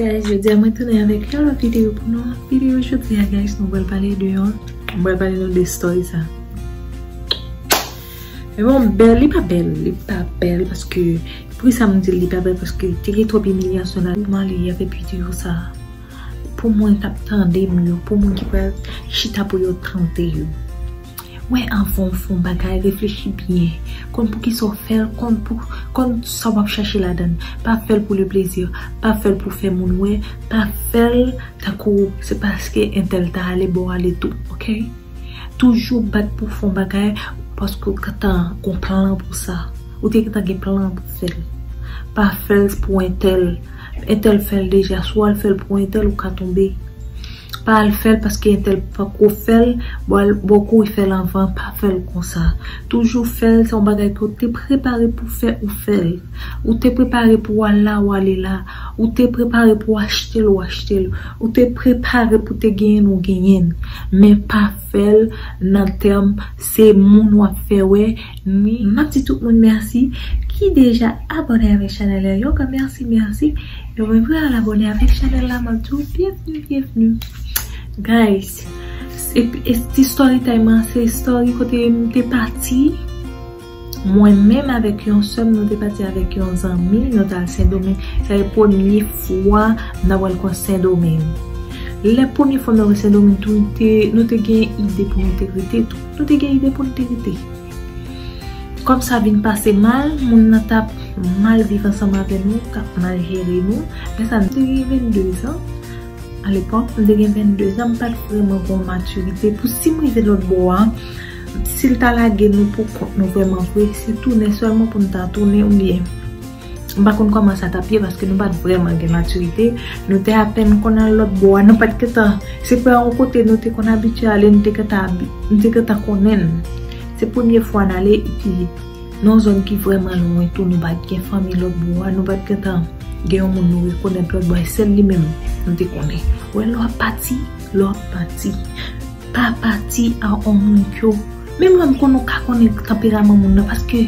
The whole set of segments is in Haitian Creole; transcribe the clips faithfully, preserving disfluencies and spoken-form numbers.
Guys, jodi a mwen tounen avèk yon lòt videyo pou nou. Videyo jodi a, guys, nou pral pale de yon, nou pral pale nou de story sa. Men bon, bèl, li pa bèl, li pa bèl paske, poukisa m di li pa bèl? Paske te gen twòp imilyasyon la. M ale avèk videyo sa. Pou moun k ap tande m yo, pou moun ki pral chita pou yo tande yo. Wè, anvan w fè yon bagay, reflechi byen. Konn poukisa w fè l, konn pou, konn sa w ap chache ladan l. Pa fè l pou le plezi, pa fè l pou fè moun wè, pa fè l tankou se paske entèl ta ale, bon, w ale tou, oke? Toujou bat pou fè yon bagay paske w gentan gon plan pou sa. Ou te gentan gen plan pou fè l. Pa fè l pou entèl. Entèl fè l deja. Si w al fè l pou entèl, ou ka tonbe. Pa al fè l paske entèl pako fè l, bon, al, bon, kouri fè l anvan, pa fè l konsa. Toujou fè l, se yon bagay ke w te prepare pou fè, ou fè l. Ou te prepare pou w al la, w ale la. Ou te prepare pou w achte l, w achte l. Ou te prepare pou te genyen l, ou genyen l. Men pa fè l nan tèm se moun w ap fè wè, ni. M ap di tout moun mèsi ki deja abòne avèk chanèl la. Yon gran mèsi, mèsi. Yo menm vre al abòne avèk chanèl la, m ap di w byenvni, byenvni. Guys, epi, e ti story time an, se story kote m te pati. Mwen menm avèk yon sè m, nou te pati avèk yon zanmi, nou t al Sendomeng. Se premye fwa m t ap pral kon Sendomeng. Lè premye fwa m t al Sendomeng tou, nou te, nou te gen ide pou nou te rete tou. Nou te gen ide pou nou te rete. Kòm sa vin pase mal, moun nan t ap mal viv ansanm avè nou, t ap mal jere nou. Lè sa, nou te gen vennde zan. Alepòk, m te gen vennde zan, m pa t vrèman gen yon matirite. Pou si m rive lòt bò a, si l ta lage nou pou kont nou vrèman vre, se tounen sèlman pou n ta tounen oubyen. M pa konn kòman sa t ap ye paske nou pa t vrèman gen matirite. Nou te apèn konn al lòt bò a, nou pa t gentan. Se pa yon kote nou te konn abitye ale, nou te gentan abi-, nou te gentan konnen l. Se premye fwa n ale, epi nan yon zòn ki vrèman lwen tou, nou pa t gen fanmi lòt bò a, nou pa t gentan gen yon moun nou rekonèt lòt bò a, sèl li menm nou te konnen. Wè, lè w ap pati, lè w ap pati, pa pati a yon moun ke w, menm lè m konnen w ka konnen tanperaman moun nan, paske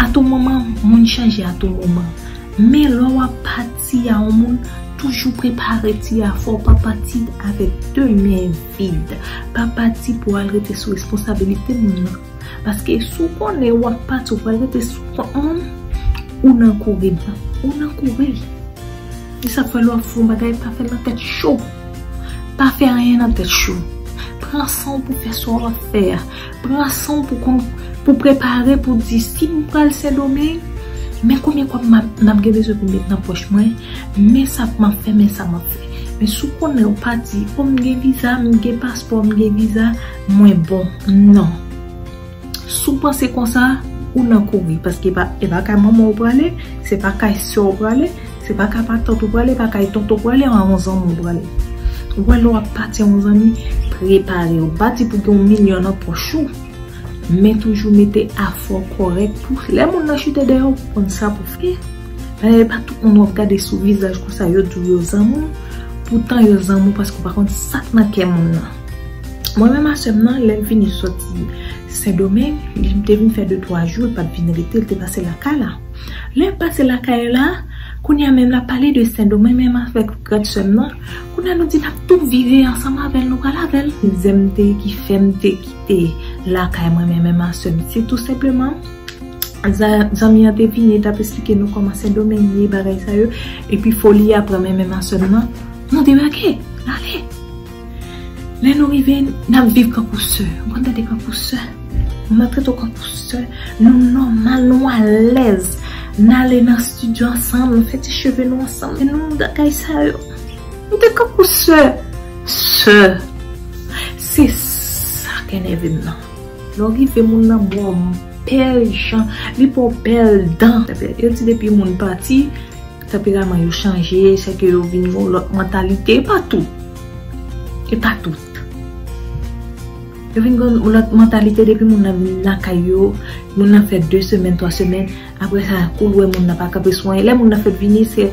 a tou moman, moun chanje a tou moman. Men lè w ap pati a yon moun, toujou prepare ti afè w, pa pati avèk de men vid. Pa pati pou al rete sou responsabilite moun nan. Paske si w konnen w ap pati, w pral rete sou kont moun, ou nan kouri, ou nan kouri. Se sa k fè lè w ap fè yon bagay, pa fè l nan tèt cho. Pa fè anyen nan tèt cho. Pran san w pou fè sa w ap fè a. Pran san w pou konn, pou prepare, pou di, si m pral Sendomeng, men konbyen kòb m ap, m ap gen bezwen pou m met nan pòch mwen, men sa m ap fè, men sa m ap fè. Men si w konnen w pati, o, m gen viza, m gen paspò, m gen viza, mwen bon. Non. Si w panse konsa, ou nan kouri, paske e pa, e pa kay manman w prale, se pa kay sè w prale, se pa kay matant ou prale, pa kay tonton w prale, a yon zanmi w prale. Ou wè lè w ap pati a yon zanmi, prepare w. Pa di pou gen yon milyon nan pòch ou, men toujou mete afè w kòrèk pou lè moun nan chite dèyè w, pou konn sa pou fè. Paske pa tout moun w ap gade sou vizaj konsa, yo di w yo zanmi w, poutan yo zanmi w paske w pa konn sa k nan kè moun nan. Mwen menm a sè m nan, lè l vini soti Sendomeng, li te vin fè de twa jou, li pa t vin rete, li te pase lakay la. Lè l pase lakay la, kounye a menm l ap pale de Sendomeng, menm avèk gran sè m nan, kounye a nou di n ap tou vire ansanm avè l, nou pral avè l. Zen m te, ki fè m te kite lakay mwen menm a sè m, se tou senpleman, za-, zanmi an te vini, t ap esplike nou kòman Sendomeng ye, bagay sa yo, epi foli a pran menm a sè m nan, nou debake, n ale. Lè nou rive, n ap viv kankou sè. Ou konn tande kankou sè? Mwen trete w kankou sè. Nou nòmal, nou alèz. N ale nan estidyo ansanm, nou fè ti cheve nou ansanm. E nou bagay sa yo. Nou te kankou sè. Sè. Se sa k enève m nan. Lè w rive, moun nan ba w bèl jan, li ba w bèl dan. Yo di depi moun pati, tanperaman yo chanje, se ke yo vin gen yon lòt mantalite. E pa tout. E pa tout. Yo vin gen yon lòt mantalite depi moun nan vin lakay yo, moun nan fè de semèn, twa semèn, apre sa, kou l wè moun nan pa kanpe sou anyen. Lè moun nan fèk vini, se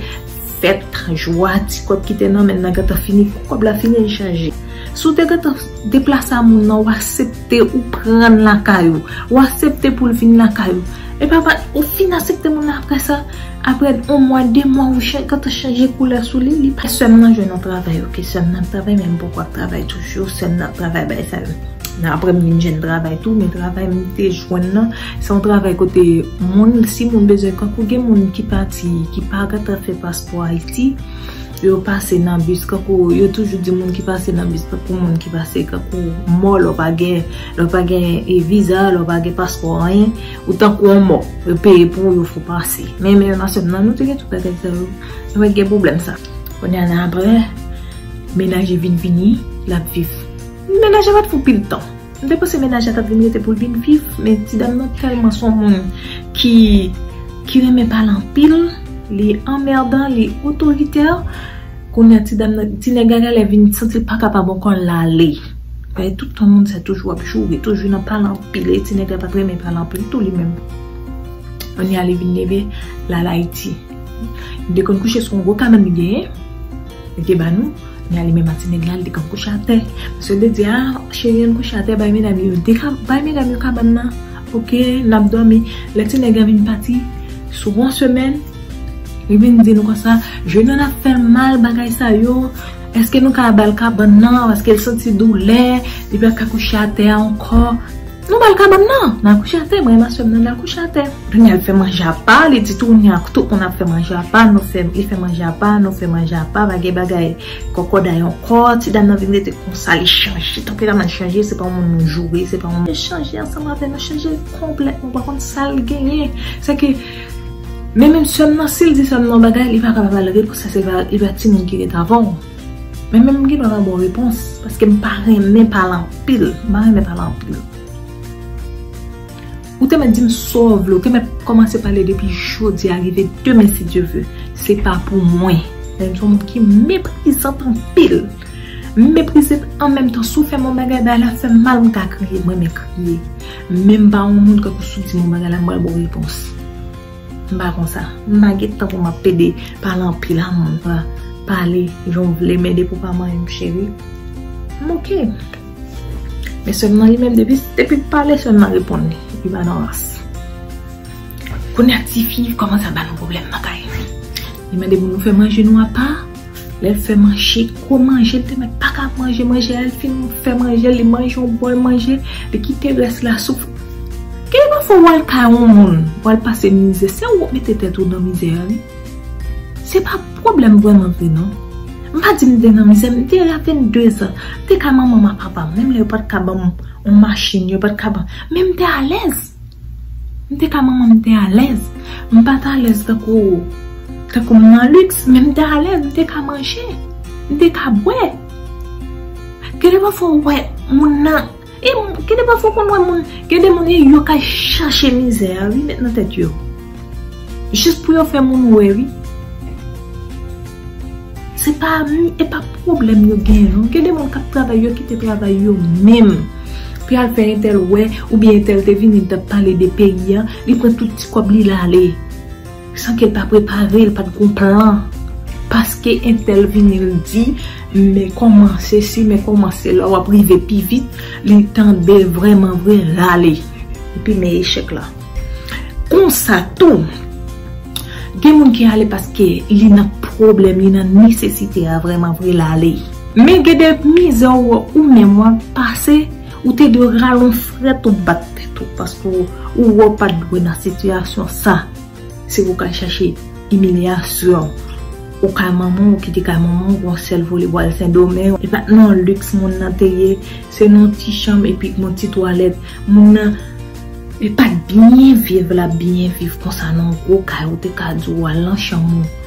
fèt, jwa, ti kòb ki te nan men l nan gentan fini. Kou kòb la fini, li chanje. Si w te gentan deplase a moun nan, w aksepte ou pran l lakay ou. W aksepte pou l vin lakay ou. E pa, pa, ou fin aksepte moun nan apre sa, Apre yon mwa, de mwa, ou chanje, gentan chanje koulè sou li, li pa. Sè m nan jwenn yon travay, oke, sè m nan ap travay, men m poko ap travay toujou, sè m nan ap travay, bagay sa yo. Nan apre m vin jwenn travay tou, men travay m te jwenn nan, se yon travay kote moun, si moun bezwen, kankou gen moun ki pati, ki pa gentan fè paspò Ayiti, yo pase nan bis, kankou yo toujou di moun ki pase nan bis, kankou moun ki pase, kankou mò, lè w pa gen, lè w pa gen, e, viza, lè w pa gen paspò, anyen, ou tankou yon mò, yo peye pou ou, yo fè w pase. Men, men, nan sè m nan, nou te gen tout bagay sa yo. Nou pa t gen pwoblèm sa. Kounye a la apre, mennaj li vin vini, l ap viv. Mennaj la pa t fè pil tan. M te panse mennaj la t ap vin rete pou l vin viv, men ti dam nan tèlman se yon moun ki, ki renmen pale anpil, li anmèdan, li otoritè. Kounye a ti dam nan, ti nèg la genlè vin santi l pa kapab ankò, l ale. Paske tout tan moun sa toujou ap joure, toujou nan pale anpil, e ti nèg la pa t renmen pale anpil tou li menm. Kounye a li vin leve, l al Ayiti. Li te konn kouche sou yon gwo kabann li genyen, li te ba nou. Kounye a li menm ak ti nèg la, li te konn kouche atè. Paske li te di, "A, cheri, ann kouche atè, bay medam yo de ka, bay medam yo kabann nan. Oke, n ap dòmi." Lè ti nèg la vin pati, sou yon semèn, li vin di nou konsa, "Jenou n ap fè l mal, bagay sa yo. Èske nou ka ba l kabann nan? Paske l santi doulè, li pa ka kouche atè a ankò." Nou ba l kabann nan, n al kouche atè, mwen e masè m nan, n al kouche atè. Kounye a l fè manje apa, li di tou, kounye a tout moun ap fè manje apa, nou fè, li fè manje apa, nou fè manje apa, pa gen bagay kòkòday ankò, ti dam nan vin rete konsa, li chanje, tanperaman l chanje, se pa yon moun nou joure, se pa yon moun. Li chanje ansanm avè nou, chanje konplètman, ou pa konn sa l genyen. Se ke, men menm sè m nan, si l di sè m nan yon bagay, li pa kapab al repons sa, se pa, li pa timoun ki ret avè w. Men menm m gen dwa pa ba w repons, paske m pa renmen pale anpil, m pa renmen pale anpil. Ou te mèt di m sa w vle, ou te mèt kòmanse pale depi jodi a rive demen, si Dye vle. Se pa pou mwen. Men m se yon moun ki meprizant anpil. M meprize an menm tan, si w fè m yon bagay, bagay la fè m mal, m ka kriye, m renmen kriye. Men m pa yon moun, kankou si w di m yon bagay la, m pral ba w repons. M pa konsa. M pa gen tan pou m ap pede pale anpil a moun. Pa pale jan w vle, men depi w pa manyen m, cheri, m oke. Men sè m nan li menm, depi, depi l pale, sè m nan reponn li. Li pa nan rans. Kounye a tifi kòmanse ap ba nou pwoblèm nan kay. Li mande pou nou fè manje nou apa. Lè l fè manje, gwo manje, l te mèt pa ka manje manje a, l fin fè manje, li manje yon bòl manje, li kite rès la sou. Gen de pafwa w al kay yon moun, w al pase mizè, se ou k mete tèt ou nan mizè a, wi. Se pa pwoblèm vrèman vre, non. M pa di m te nan mizè, m te a vennde zan. M te ka manman m ak papa m, menm lè yo pa t ka ban m yon machin, yo pa t ka ban m. Men m te alèz. M te ka manman m, m te alèz. M pa t alèz tankou, tankou m nan liks, men m te alèz, m te ka manje. M te ka bwè. Gen de pafwa w wè moun nan, e m- gen de pafwa w konn wè moun, gen de moun e yo ka chache mizè a, wi, met nan tèt yo. Jis pou yo fè moun wè, wi. Se pa, e pa pwoblèm yo genyen, non. Gen de moun k ap travay, yo kite travay yo menm. Pou y al fè entèl wè, oubyen entèl te vini, li t ap pale de peyi a, li pran tout ti kòb li, l ale. San ke l pa prepare, l pa t gon plan. Paske entèl vini, l di, men kòman sesi, men kòman sela, w ap rive pi vit, li tande vrèman vre, l ale. Epi men echèk la. Konsa tou, gen moun ki ale paske li nan pwoblèm, li nan nesesite a vrèman vre, l ale. Men gen de mizè ou wè ou menm w ap pase, ou te dwe rale yon frèt, ou bat tèt ou, paske ou, ou wè w pa t dwe nan sitiyasyon sa. Se pou w ka chache imilyasyon. Ou kay manman w, ou kite kay manman w, ou pran sèl vole w al Sendomeng. E pa t nan liks moun nan te ye, se nan yon ti chanm epi yon ti twalèt. Moun nan, li pa t byen viv, l ap byen viv konsa nan yon gwo kay, ou te ka di w al nan chanm ou.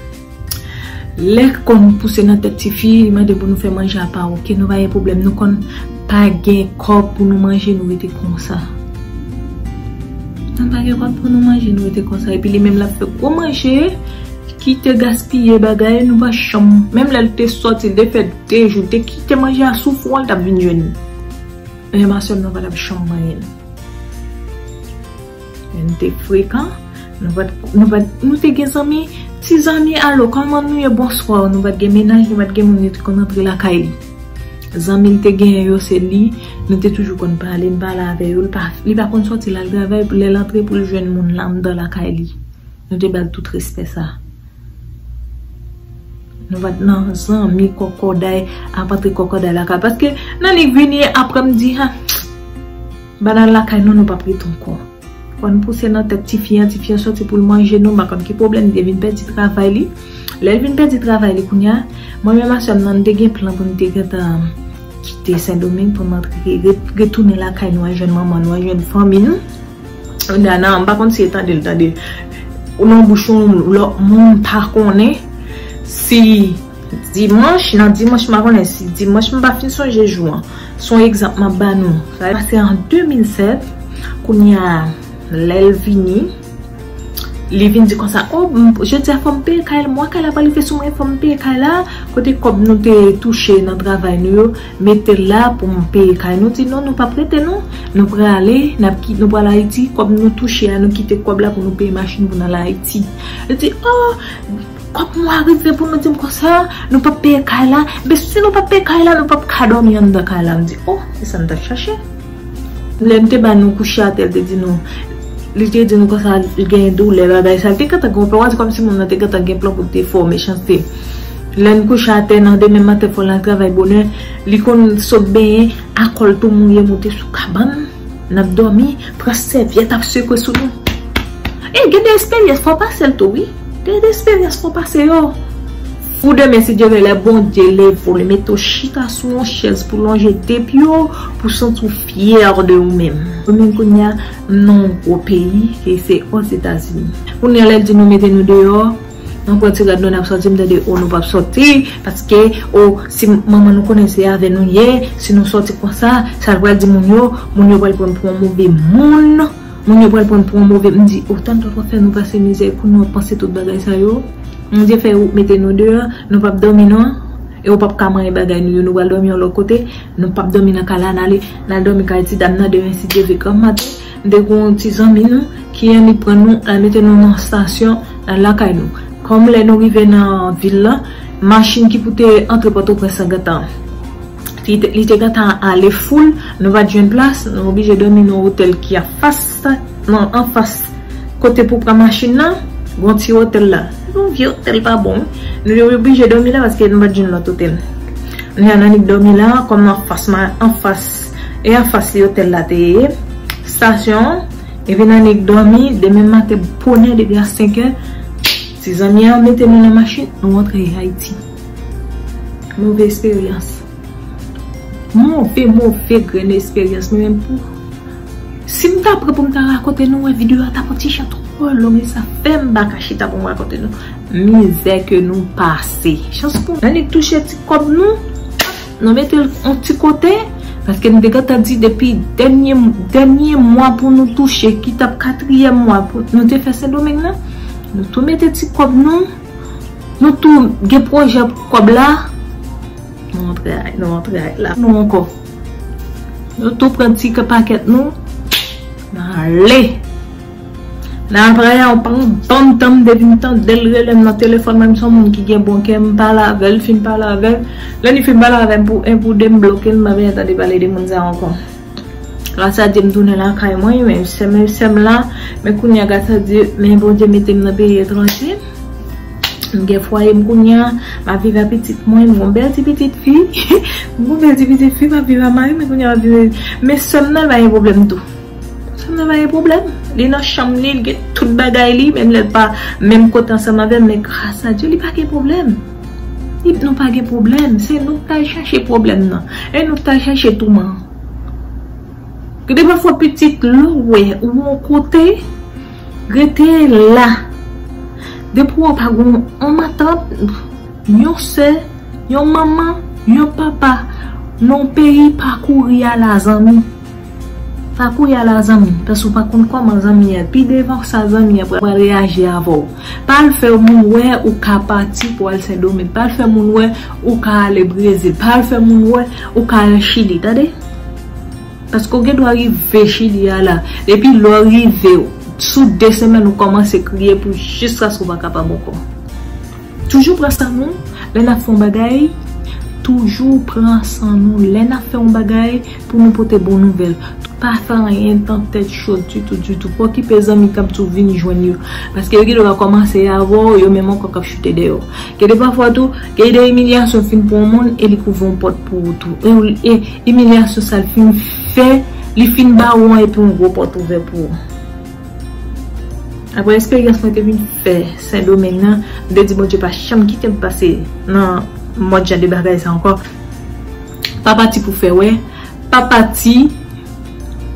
Lè kò n pouse nan tèt tifi, li mande pou nou fè manje apa, oke, nou pa gen pwoblèm, nou konn pa gen kòb pou nou manje, nou rete konsa. Nou pa gen kòb pou nou manje, nou rete konsa. Epi li menm l ap fè gwo manje, kite gaspiye bagay, nou pa janm. Menm lè l te sòti, l te fè de jou, l te kite manje a sou fou an, l t ap vin jwenn nou. Men masè m nan pa t ap janm manyen nou. Men nou te frekan, nou pa t, nou pa t, nou te gen zanmi, ti zanmi, alo, kòman nou ye, bonswa, nou pa t gen mennaj, nou pa t gen moun, nou te konn antre lakay li. Zanmi l te genyen yo, se li, nou te toujou konn pale, n pale avè yo, li pa, li pa konn sòti l al travay, lè l antre pou l jwenn moun la anndan lakay li. Nou te ba l tout respè sa. Nou pa t nan zanmi kòkòday, ap antre kòkòday lakay. Paske Nanik vini apre m di, ha, banal lakay nou, nou p ap ret ankò. Fò n pouse nan tèt tifi an, tifi an sòti pou l manje nou, m pa konn ki pwoblèm, li te vin pèdi travay li. Lè l vin pèdi travay li kounye a, mwen menm a sè m nan, nou te gen plan pou nou te gentan kite Sendomeng pou n antre, re-, retounen lakay nou, al jwenn manman nou, al jwenn fanmi nou. Kounye a, nan, m pa konn si e tande l tande ou nan bouch yon lòt moun, m pa konnen si dimanch, nan dimanch, m pa konnen si dimanch, m pa fin sonje jou an. Se yon egzanp m ap ba nou. Sa pase an de mil sèt, kounye a, lè l vini, li vin di konsa, o, m, jodi a fò m peye kay la, mwa kay la pral rive sou mwen, fò m peye kay la, kote kòb nou te touche nan travay nou yo, mete l la pou m peye kay. Nou di non, nou p ap rete non, nou prale, n ap ki-, nou pral Ayiti, kòb nou touche a, nou kite kòb la pou nou peye machin pou n al Ayiti. Li di, o, kòb mwa rive pou nou di m konsa, nou p ap peye kay la. Men si nou p ap peye kay la, nou p ap ka dòmi anndan kay la. M di, o, se sa m t ap chache. Lè m te ba nou kouche atè, l te di nou, li te di nou konsa, li gen doulè, bagay sa. L te gentan gen yon plan, w a di kòmsi moun nan te gentan gen plan pou l te fè w mechanste. Lè n kouche atè, nan demen maten, fò n al travay bonè, li konn sot benyen, akò l tou mouye, moute sou kabann. N ap dòmi, pran sèvyèt ap sekwe sou nou. E gen de esperyans fò pase l tou, wi. Gen de esperyans fò pase yo. Pou demen, si Dye vle, lè Bondye leve w, li mete w chita sou yon chèz pou lonje de pye w, pou santi w fyè de ou menm. Ou menm kounye a, m nan yon gwo peyi, ki se Ozetazini. Kounye a, lè l di nou mete nou deyò, nou pran ti rad nou, n ap sòti, m tande, o, nou p ap sòti, paske, o, si manman nou konnen se avè nou ye, si nou sòti konsa, sa l pral di moun yo, moun yo pral pran n pou yon move moun, moun yo pral pran n pou yon move, m di, o, tann lòt w ap fè nou pase mizè, kounye a w ap panse tout bagay sa yo. Bondye fè wout mete nou deyò, nou p ap dòmi non, e w p ap ka manyen bagay nou yo, nou pral dòmi yon lòt kote, nou p ap dòmi nan kay la, n ale, n al dòmi kay ti dam nan, demen si Dye vle granm maten. M te gen yon ti zanmi nou ki annik pran nou, al mete nou nan estasyon, al lakay nou. Kòm lè nou rive nan vil la, machin ki pou te antre Pòtoprens lan gentan, li te, li te gentan ale foul, nou pa t jwenn plas, nou oblije dòmi nan otèl ki anfas, nan anfas kote pou pran machin nan, gon ti otèl la. Yon vye otèl pa bon, wi. Nou te oblije dòmi la paske nou pa t jwenn lòt otèl. Nou annik dòmi la, kòm anfas, ma-, anfas, e anfas li otèl la te ye, estasyon an, epi n annik dòmi, demen maten bonè depi a senk è, ti zanmi an mete nou nan machin, nou rantre Ayiti. Move esperyans. Move, move grenn esperyans, mwen menm pou. Si m ta pran pou m ta rakonte nou, wè, videyo a t ap yon ti jan twò long, e sa fè m pa ka chita pou m rakonte nou mizè ke nou pase. Chans pou nou, annik touche ti kòb nou, nou mete l yon ti kote, paske nou te gentan di depi dènye, dènye mwa pou nou touche, ki t ap katriyèm mwa pou nou te fè Sendomeng nan, nou tou mete ti kòb nou, nou tou gen pwojè pou kòb la, nou antre, nou antre la, nou ankò. Nou tou pran ti pakèt nou, n ale. N al travay, yon panm, panm, tanm, depi m tande l rele m nan telefòn, menm se yon moun ki gen bon kè, m pale avè l, fin pale avè l. Lè li fin pale avè m pou en, pou de, m bloke l, m pa bezwen tande pale de moun sa ankò. Gras a Dye, m tounen lakay mwen, men sè m, sè m la, men kounye a, gras a Dye, men Bondye mete m nan peyi etranje. M gen fwaye m kounye a, m ap viv ak pitit mwen, m gon bèl ti pitit fi. M gon bèl ti pitit fi, m ap viv ak mari m, men kounye a m ap viv. Men sè m nan, l pa gen pwoblèm tou. Sè m nan pa gen pwoblèm. Li nan chanm li, li gen tout bagay li, menm lè l pa menm kote ansanm avè m, men gras a Dye, li pa gen pwoblèm. Li, nou pa gen pwoblèm, se nou k t al chache pwoblèm nan. E nou k t al chache touman. Gen de pafwa pitit lè w wè ou yon kote, rete la. Depi w pa gon yon matant, yon sè, yon manman, yon papa, nan yon peyi, pa kouri al a zanmi. Pa kouri al a zanmi, paske w pa konn kòman zanmi an, pi devan sa zanmi an pral reyaji avè w. Pa al fè moun wè ou ka pati pou al Sendomeng. Pa al fè moun wè ou ka ale Brezil. Pa al fè moun wè ou ka al Chili, tande? Paske w gen dwa rive Chili a la. Depi lè w rive, sou de semèn ou kòmanse kriye pou jiskaske w pa kapab ankò. Toujou pran san nou, lè n ap fè yon bagay, Toujou pran san nou lè n ap fè yon bagay pou nou pote bon nouvèl. Pa fè anyen nan tèt cho ditou, ditou. Pa okipe zanmi k ap di w vin jwenn yo. Paske yo gen dwa kòmanse avè w, yo menm ankò k ap choute dèyè w. Gen de pafwa tou, gen de imilyasyon fin pran yon moun e li k ouvè yon pòt pou ou tou. E, e imilyasyon sa l fin fè, li fin ba ou an epi yon gwo pòt ouvè pou ou. Apre esperyans mwen te vin fè Sendomeng nan, m te di Bondye pa janm kite m pase nan mòd jan de bagay sa ankò. Pa pati pou fè wè, pa pati,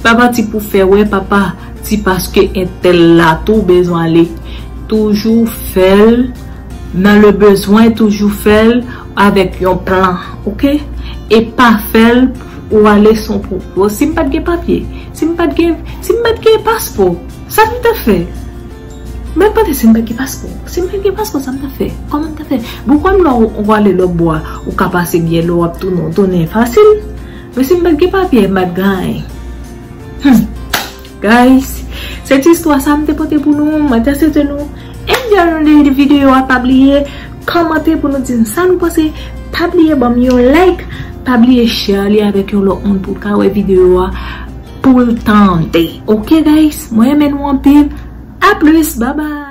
pa pati pou fè wè, pa pati paske entèl la tou bezwen ale. Toujou fè l nan le bezwen, toujou fè l avèk yon plan, oke? E pa fè l ou ale san pou. Bon, si m pa t gen papye, si m pa t gen, si m pa t gen paspò, sa m t ap fè? Mwen panse si m pa t gen paspò, si m pa t gen paspò, sa m t ap fè? Kòman m t ap fè? Bon, kòm lè w, w ale lòt bò a, ou ka pase byen lè w ap tounen, w tounen fasil. Men si m pa t gen papye, m pa t gen anyen. Hmm. Guys, se ti istwa sa m te pote pou nou. Mwen te swete nou enjoy nou de videyo a. Pa bliye kòmante pou nou di n sa nou panse. Pa bliye ban m yon like. Pa bliye share li avèk yon lòt moun pou l ka wè videyo a pou l tande. Oke, guys, mwen renmen nou anpil. A plis, bye bye.